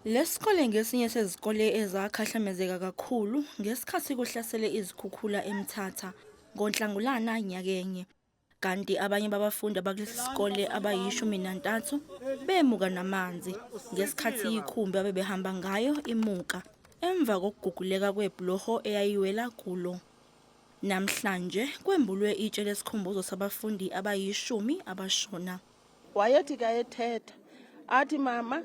Lesikole ngesinye sezikole ezakhahlamezeka kakhulu ngesikhathi kuhlasele izikhukhula eMthatha ngoNhlangulana nyakenye. Kanti abanye babafundi abakulesi sikole abayi-13 bemuka namanzi ngesikhathi ikhumbi abebehamba ngayo imuka emva kokuguguleka kwebhuloho eyayiwela kulo. Namhlanje kwembulwe itshe lesikhumbuzo sabafundi abayishumi abashona. Wayethi kayethetha athi, "Mama,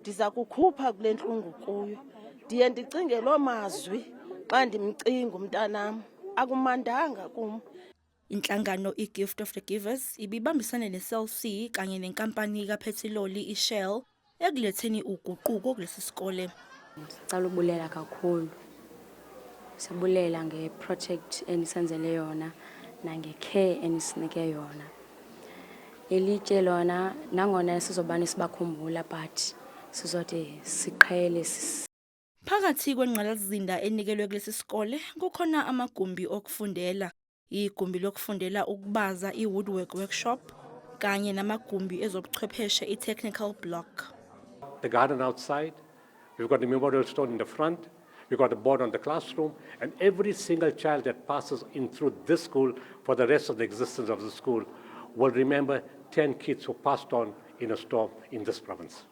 ndiza kukhupha kule ntlungu kuyo." Ndiye ndicinge loo mazwi xa ndimcinga umntanam, akumandanga kum. Inhlangano iGift of the Givers ibibambisane neCell C kanye nenkampani kaphethiloli iShell ekuletheni uguquko kulesi sikole. Sicela ubulela kakhulu. Sibulela ngeproject enisenzele yona nange-care enisinike yona. Ilitye lona, nangona sizobane sibakhumbula, but sizode siqhele. Phakathi kwengqalasizinda enikelwe kulesi sikole kukhona amagumbi okufundela, igumbi lokufundela ukubaza i-woodwork workshop kanye namagumbi ezobuchwepheshe i-technical block. The garden outside, we've got the memorial stone in the front, we've got a board on the classroom, and every single child that passes in through this school for the rest of the existence of the school will remember 10 kids who passed on in a storm in this province.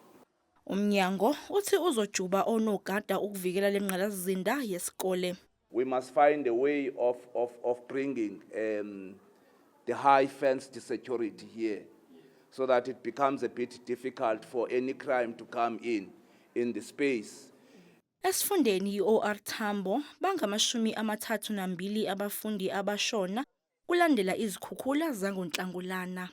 Umnyango uthi uzojuba onogada ukuvikela lengqalasizinda yesikole. We must find a way of bringing the high fenced security here so that it becomes a bit difficult for any crime to come in the space. Esifundeni i-OR Tambo bangama-32 abafundi abashona kulandela izikhukhula zangoNhlangulana.